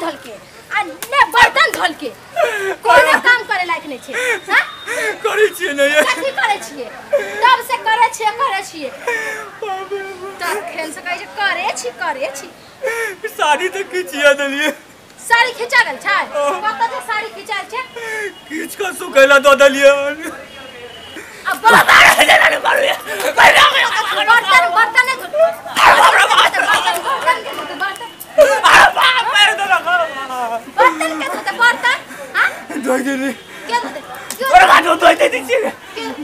धोलके आ ने बर्तन धोलके कोनो काम करे लायक नहीं छे। हां करै छियै ने ये कथी करै छियै तब से करै छियै करै छियै तखन से कहै छै करे छी करे छी। साड़ी त खिचिया देलियै। साड़ी खिचा गेल छै कत जे साड़ी खिचाल छै खींच के सुखैला द देलियै। अब बर्तन बर्तन नहीं धोते बर्तन के धोते बर्तन। हां धोइ देली के धोते अरे बाजू धोइ दै छियै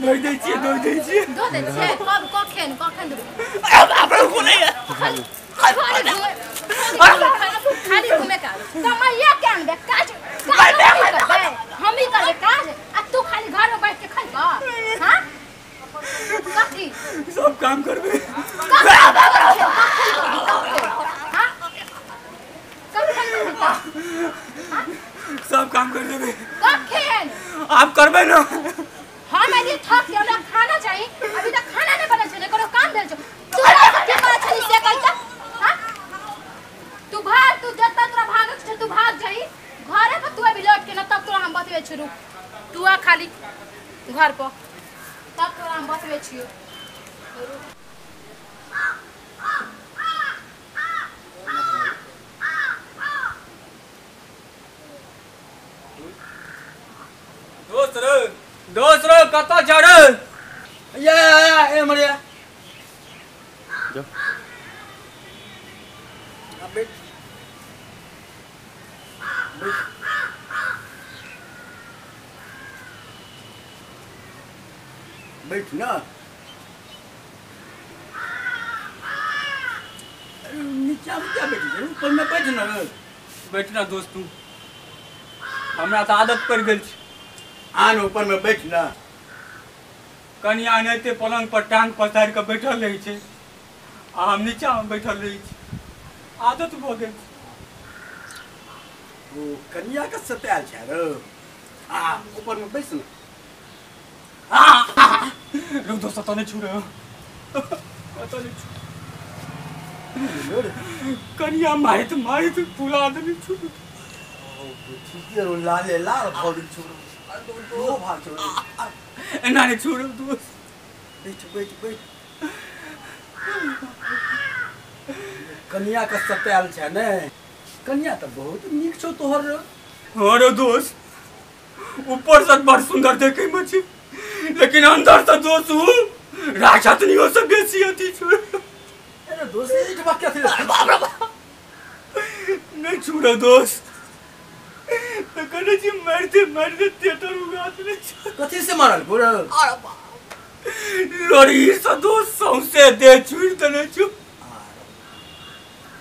धोइ दै छियै धोइ दै छियै धो दै छियै कब कखन कखन धोबै। अरे बाप रे कोने खाली घूमे का कमाइया के आनबे काज काज हम ही करबे काज आ तू खाली घर में बैठ के खइबा। हां कथी सब काम करबे। हां कखन सब काम कर देबे कखन आप करबे ना। हम अभी थक के हमरा खाना चाहिए अभी तक खाना नहीं बनल छै कोनो काम भेल छै तू की करै छली से कहता। हां तू भाग तू जत्ता तोरा भागक छै तू भाग जाई घरे पर तू अभी लौट के ना तब तोरा हम बतबै छी रुक तू आ खाली घर पर तब तोरा हम बतबै छियो। दोस्त रे दोस्त रे कत जा रे ये ए मरिया जो बैठ बैठ ना नीचा में क्या बैठी छै ऊपर में बैठ ना बैठ ना दोस्त तू हमरा त आदत पड़ गेल छै आन ऊपर में बैठ ना। कनिया एनाहिते पलंग पर टांग पसारि के बैठल रहै छै आ हम नीचा में बैठल रहै छी आदत भ गेल छै। ओ कनिया के सतायल छै रे आ ऊपर में बैस ना। रुक दोस्त तो नहीं छू रहे तो नहीं छू कनिया मारित मारित फुला देली छू। ठीक है लाले लाल भऽ गेल छू दो भाग छू एना नहीं छू रे दोस्त बैठ बैठ बैठ। कनिया के सतायल छै ने कनिया त बहुत नीक छौ तोहर। हाँ रे दोस्त ऊपर से बड़ सुंदर देखे में छै लेकिन अंदर से दोस्त उ राक्षसनियो से बेसी अथी छौ। अरे दोस्त ई बात क्या थी बाप रे बाप नहीं छू रे दोस्त तो कहने छी मरते मरते थिएटर उगा देने छौ। कथी से मारल पूरा? अरे बाप लोरी से दोस्त सौंसे दे छुड़ देने छौ।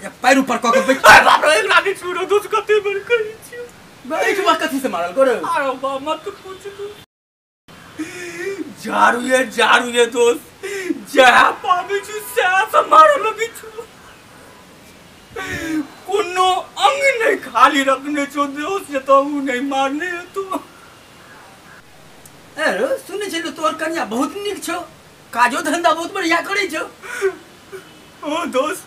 या पैर ऊपर क के बैठ। अरे बाप रे एकरा नहीं छू रे दोस्त कते बेर कहै छियौ बैठ बा कथी से मारल गोरे? अरे बाप मत पूछ तू झाड़ू ये दोस्त जहाँ पाबै छु सएह से मारऽ लगै छु कोनो अंग नहीं खाली रखने छौ दोस्त जे तो उ नहीं मारने हेतौ। ए रे सुनै छलियौ तोहर कनिया बहुत नीक छौ काजो धंधा बहुत बढ़िया करै छौ। ओ दोस्त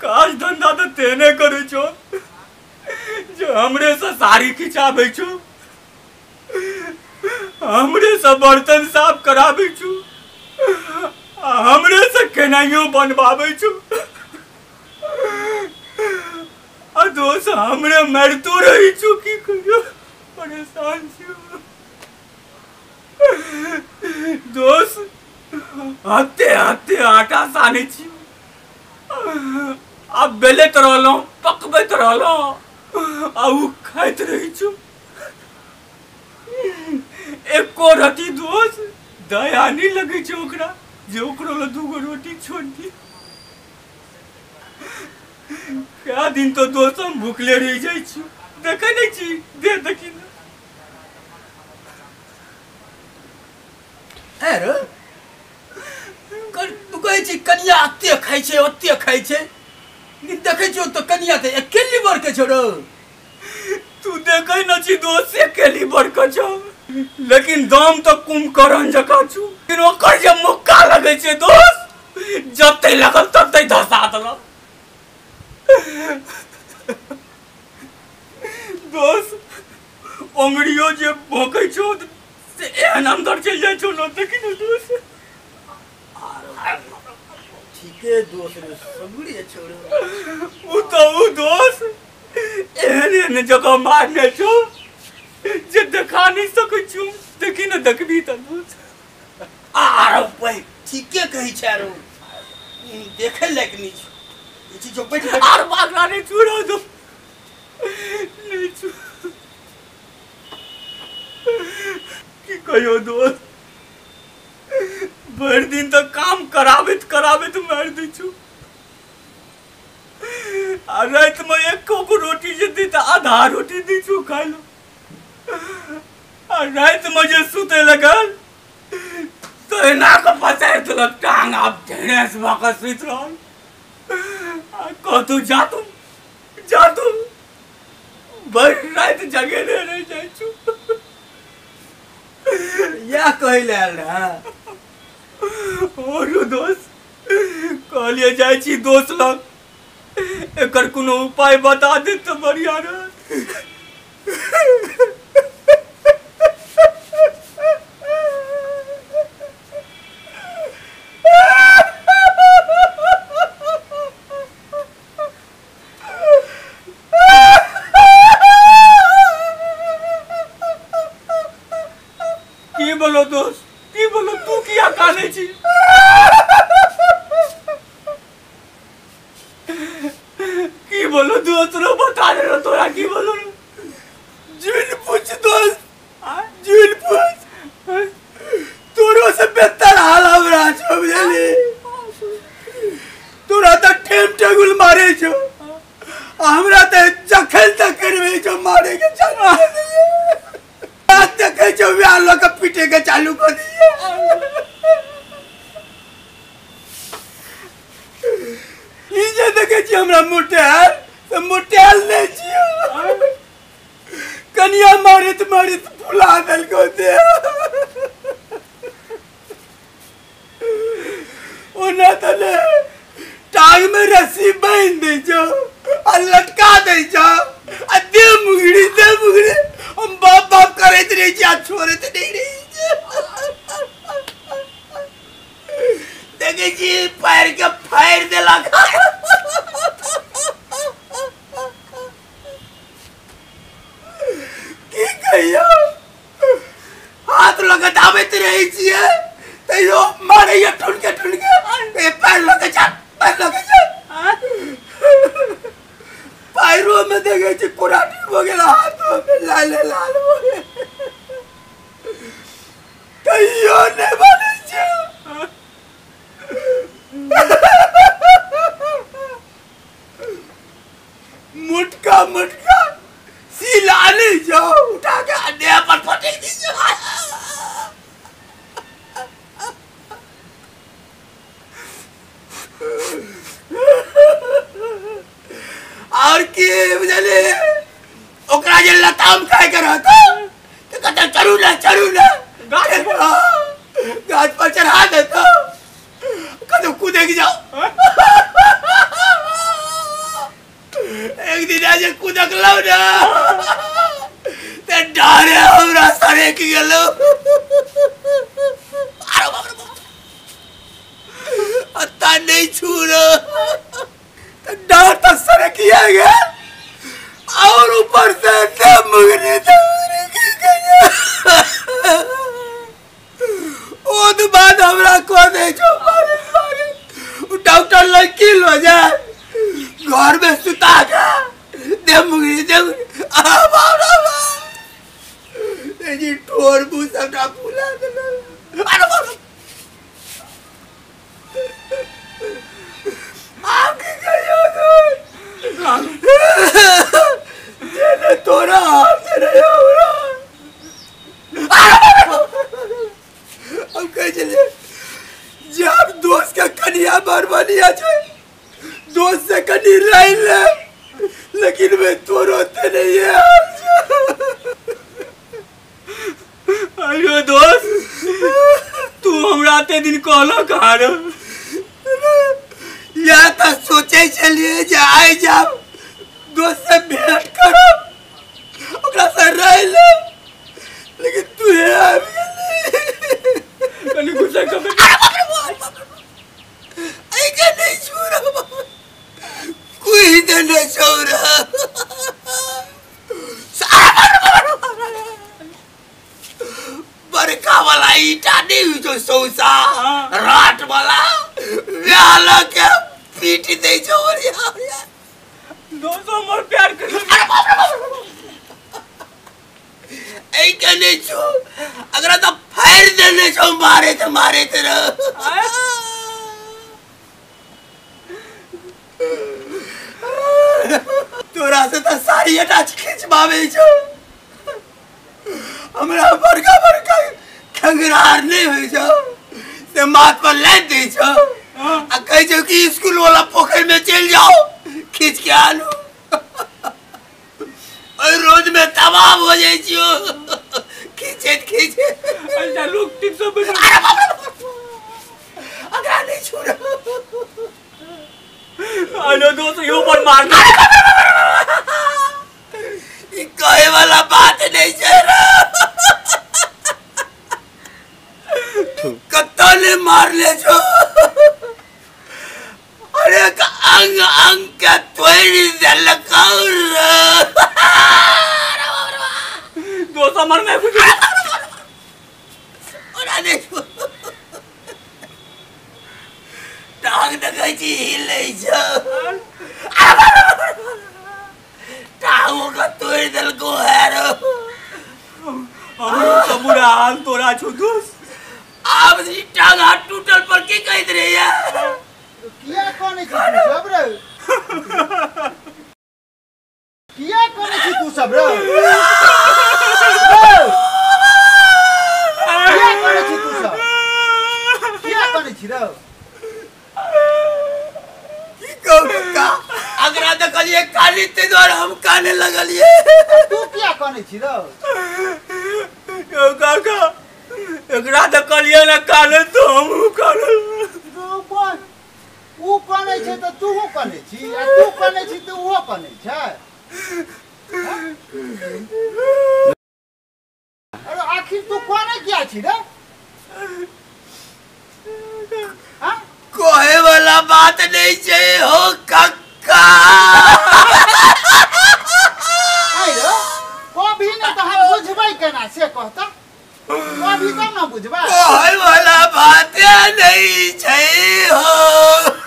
काज धंधा तऽ तेने करै छौ जे हमरे से साड़ी खिंचाबै छौ हमरे से बर्तन साफ कराबै छौ आ हमरे से खेनाइयो बनबाबै छौ आ दोस्त हमरे मरतो रहै छौ की कहियो परेशान छियौ दोस्त हाथे हाथे आटा सानै छियौ आ बेलैत रहलहुँ पकबैत रहलहुँ आ उ खाइत रहै छौ। एको रति दोस्त दया नहीं लगै छै ओकरा जे ओकरो लए दूगो रोटी छोड़ दी। क्या दिन तो दोस्त हम भूखले रहि जाइ छी देखै नहीं छी दे देखी ने। ए रे तू कहै छी कनिया एते खाइ छै ओते खाइ छै लेकिन देखै छियौ तऽ कनिया तऽ एके लीवर के छौ रौ। तू देखै न छी दोस्त एके लीवर के छौ लेकिन दाम तऽ कुंभकर्ण जकाँ छौ लेकिन ओकर जे मुक्का लगै छै दोस्त जते लगल तते धसा देलक। दोस्त ओंगरियो जे भोंकै छौ से एहन अंदर चलि जाइ छौ न, देखी न दोस्त। ठीके दोस्त रे, सगरे छौ रे। उ तऽ उ दोस्त एहन एहन जगह मारने छौ जे देखा नहि सकै छौ। देखी न, देखबी तऽ दोस्त। आरो भाई ठीके कहै छै आरो, देखै लायक नहि छौ ई चीज। बैठ बैठ। आर बागरा नहि छू दो, नहि छू। की कहियो दोस्त, भरि दिन तऽ काम कराबैत कराबैत मारि दै छौ, आ रातिमे एको गो रोटी जे दी तऽ आधा रोटी दै छौ खाइ लए। आ रातिमे जे सुतै लगल तऽ एना कऽ पसारि देलक टांग, आब ढेरेस भऽ कऽ सुति रहल। आ कहतौ जा तू जा तू, भरि राति जगेने रहि जाइ छौ। इएह कहै लए आयल रहै? और दोस्त कहलिए जाइ छी दोस्त लग, एकर कोनो उपाय बता दे तऽ बढ़िया रहत। की बोलो दोस्त, की बोलो, तू किया कानै छी? की बोलो दोस्त रो, बता दे रो तोरा की बोलो रो। जिन पूछ दोस्त, जिन पूछ, तोरो से बेहतर हाल हमरा छौ बुझली। तोरा तऽ टेम टेबुल मारे छौ, आ हमरा तऽ जखन तखन रहै छौ मारे के चालू कर दिए। देखै छौ वएह लऽ के पीटे के चालू कर दिए। ई जे देखै छी हमरा मोटायल, से मोटायल नहि छियौ, कनिया मारैत मारैत फुला देलकौ देह। ओना तऽ ने टांग में रस्सी बान्हि दै छौ आ लटका दै छौ, आ दे मुगड़ी दे मुगड़ी, हम बाप बाप करैत रहै छी आ छोड़ैत नहि रहै छी। देखै छी पैर के फाड़ि देलक। की कहियौ, हाथ लऽ के दाबैत रहै छियै तैयो मारैया ठुनके ठुनके, पैर लऽ के चल, पैर लऽ के चल। पैरो में देखै छी कुराटी भऽ गेल, हाथो में लाले लाल भऽ गेल, तैयो नहि बनै छै। मुटका मुटका सील आनै छौ, उठा के देह पर पटकि दै छौ। और की बुझली, ओकरा जे लताम खाय के रहतौ तऽ कहतौ चढ़ू ने चढ़ू ने, गाछ पर चढ़ा देतौ, कहतौ कूदे के जाओ। एक दिन जे कुदकलौ ने तऽ डरे हमरा सड़कि गेलौ। आरो बाप रे बाप, अत्ता नहि छू रो, तऽ डर तऽ सड़किए गेल, और ऊपर से दे मुगरी दे मुगरी की कहियो। ओ तो बाद हमरा कह दै छौ मारे मारे, उ डॉक्टर लग की लो जाए, घर में सुता के दे मुगरी दे मुगरी, आ बाप रे बाप, जी ठोर मुँह सबटा फुला देलक। अरे बाप रे, आब की कहियो जेने तोरा हाथ रहे हमरा। हम कहै छलियै जब दोस्त के कनिया बड़ बढ़िया छै, दोस्त से कनि रहि ले, लेकिन वे तोरो ते नहीं है। अरे दोस्त, तू हमरा ते दिन कहलक कहाँ रे? या तऽ सोचै छलियै जे आइ जाब दोस्त से भेंट करब, ओकरा से रह ले, लेकिन तू हे आबि गेली। कनी गुस्सा कम। अरे बाप रे बाप, ऐ के नहीं छोड़, कोई दे नहीं छोड़। बड़का वाला ईटा नहीं हुई जो सौसा रात वाला व्याला के पीट दे छो। दोस्तों मोर प्यार कर। अरे बाप रे बाप, ऐ के नहीं छो, अगर तो फायर देने छो मारे तो मारे तेरा। तोरा से तो सारी अटाच खिंचवावे छो, हमरा बड़का बड़का खंगरार नहीं हुई छो से माथ पर लाद दे छो आ कह छो कि स्कूल वाला पोखर में चल जाओ खींच के आलू। और रोज में तबाह हो जाए छो खींचे खींचे। अच्छा लोग टिप सब। अरे बाप रे, अगरा नहीं छोड़। हेलो दोस्त यो पर मार। ई कहे वाला बात नहीं छे रे, कत्तो ने मार ले छो। अरे अंग अंग के तोड़ देलकौ रे। दोस्त हमर में कुछ ओरा नहीं छो, टांग देखै छी हिलै छो, टांगो के तोड़ देलकौ है रे। हमरो तो बुरा हाल तोरा छो दोस्त। आब ई टांग हाथ टूटल पर की कहैत रहिया? किया कोने छी तू सब रे? किया कोने छी तू सब रे? किया कोने छी तू सब? किया कोने छी रे? की कहू का, अगरा देखलिए काली ते द्वारा हम काने लगलिए। तू किया कोने छी रे? यो काका एकरा देखलिए ना काने तो हमहू काने। ऊ कनै छै त तूहू कनै छी, आ तू कनै छी त उहो कनै छै। अरे आखिर तू कनै किया छी रे? कहे वाला बात नहीं छै हो कक्का। आइ रे कभी ने त हम बुझबै केना से कहता, कभी तब ना बुझबै। कहे वाला बात नहीं छै हो।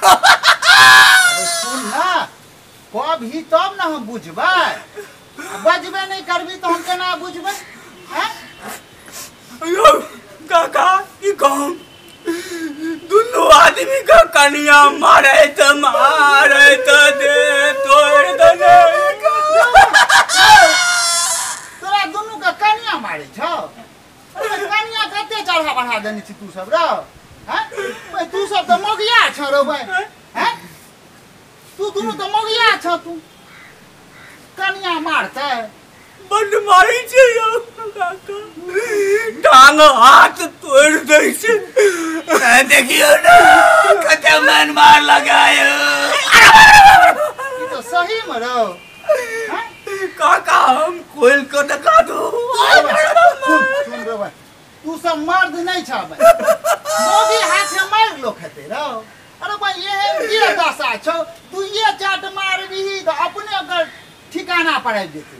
अरे सुन ना, कभी तब ना हम बुझबै, बजबे नहीं करबी तो हम केना बुझबै? हैं यो काका की कहूं, दुनू आदमी का कनिया मारे त मारे त दे तोड़ दने। तोरा दुनू का कनिया मारे छौ? अरे कनिया कते चढ़ा बढ़ा देने छी तू सब रौ? हैं तू सब त मगिया छ रौ भाई। हैं तू दुनू त मगिया छ, तू कनिया मारतै? बड्ड मारै छै यौ काका, टांग हाथ तोड़ दै छै। देखियौ ने कते मन मार लगायो। ई तो सही में रौ। काका हम खोल के देखा दू। सुन रौ भाई, तू सब मर्द नहीं छ भाई, मोगी हाथ से मार लो खेते रौ। अरे भाई एहन की दशा छौ, दुइये चाट मारबही त अपने ओकर ठिकाना पर आबि जेतै।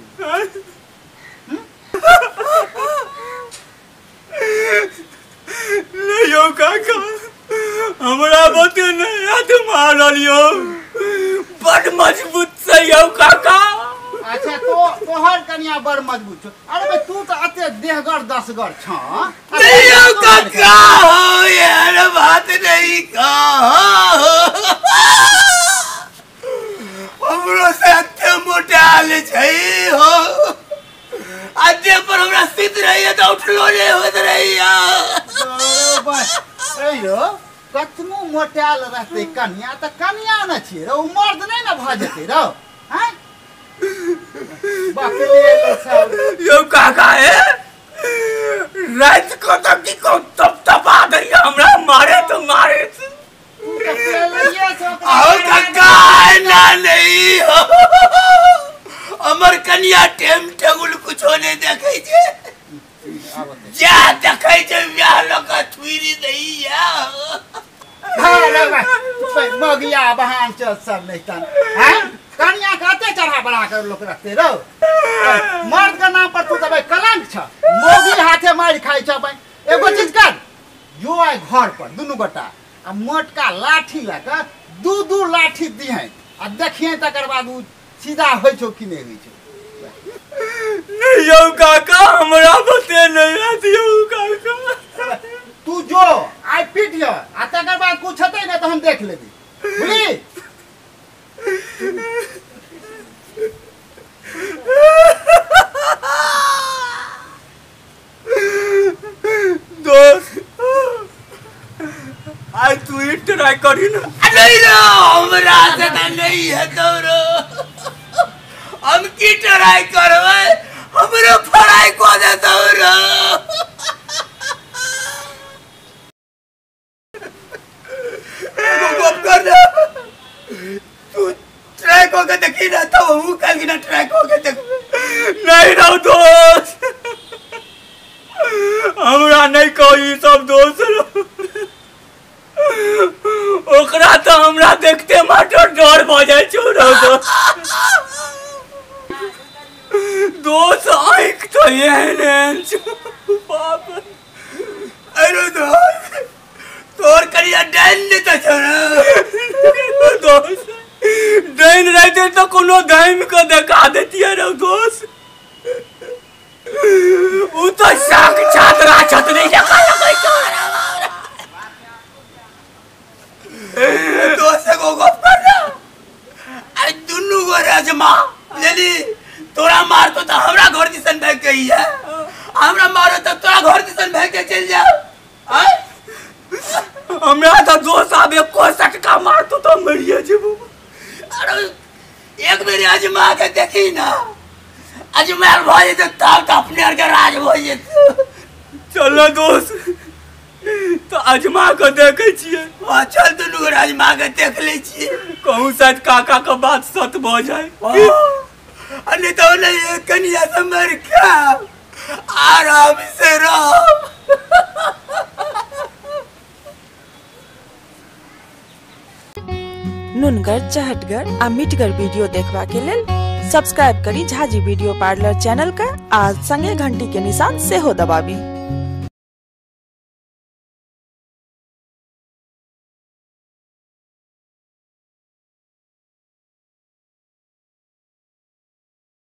नहीं यौ काका, हमरा बते नहीं हाथ मारल यौ, बड़ मजबूत छै यौ काका। अच्छा तो तोहर कनिया बड़ मजबूत छौ। अरे भाई तू त अते देहगर दसगर छ। नहीं यौ काका, यार बात नहीं कहो, हमरो से अते मोटाल छै हो, आ देह पर हमरा सिद्ध रहिए त उठलो नहीं होत रहिया। अरे भाई ऐ रो कतनो मोटाल रहतै कनिया त कनिया न छियै रो, मर्द नहीं न भ जेतै रो। हैं यौ काका है रात को तो की को तप तपा दैया हमरा मारे तो मारे। आओ काका ना नहीं हो, अमर कन्या टेम टेबुल कुछ कुछो नहीं देखै छै जा देखै छै बियाह लोक थुरी दैया। हाँ मगिया बहान चल सब नहीं तन हैं कनिया कते चढ़ा बढ़ा कर लोग रखते रहो। मर्द के नाम पर तू तो भाई कलंक छ, मोगी हाथे मार खाई छ भाई। एगो चीज कर जो आए घर पर दुनू गोटा आ मोटका लाठी लगा दू दू लाठी दिहे आ देखिए तकर बाद उ सीधा होई छौ कि नहीं होई छौ। नहीं यौ काका हमरा बते नहीं आत यौ काका। तू जो आई पीट लियो आ तकर बाद कुछ हेतै ना तो हम देख लेबी बुझली। दोस्त आज तू ही ट्राई करी ना। नहीं ना हमरा से तो नहीं है तोरो, हम की ट्राई करबै हमरो फराई को दे तोरो। गप कर ना तू ट्राई को के देखी ना तो हम कल की ना ट्राई को के देख। नहीं ना दोस्त हमरा नहीं कही सब दोस्त ओकरा तो हमरा देखते मात्र डर भ जाय छौ दोस्त। आँख तो एहन एहन छौ बाप। अरे दोस्त तोर करिया डैन नहीं तो छौ दोस्त। डैन रहते तो कोनो दाइम के देखा देतियै रौ दोस्त। उ तो साक्षात राक्षस जकाँ लगै छौ। दोस्त एगो गप कर ना आ दुनू गो राजमा बुझली तोरा मारतो तो हमरा घर दिसन भाग के है, हमरा मारो तो तोरा घर दिसन भाग के चल जाओ। हमरा तो दोस्त आब एको सटका मारतो तो मरिए जेबो। अरे एक बेर अजमा के देखी ना अजमायल भ जेतौ तब तो अपने आर के राज भ जेतौ। चल दोस्त तो अजमा के देखे छियै। वहाँ चल दुनू गोरा अजमा के देख लै छियै। कहूँ शायद काका के बात सत भ जाए। नहीं तो नहीं कनिया से मर खाब आराम से रहो। नुनगर चहटगर आ मिठगर वीडियो देखबा के लेल सब्सक्राइब करी झाजी वीडियो पार्लर चैनल का आ संगे घंटी के निशान सेहो दबाबी।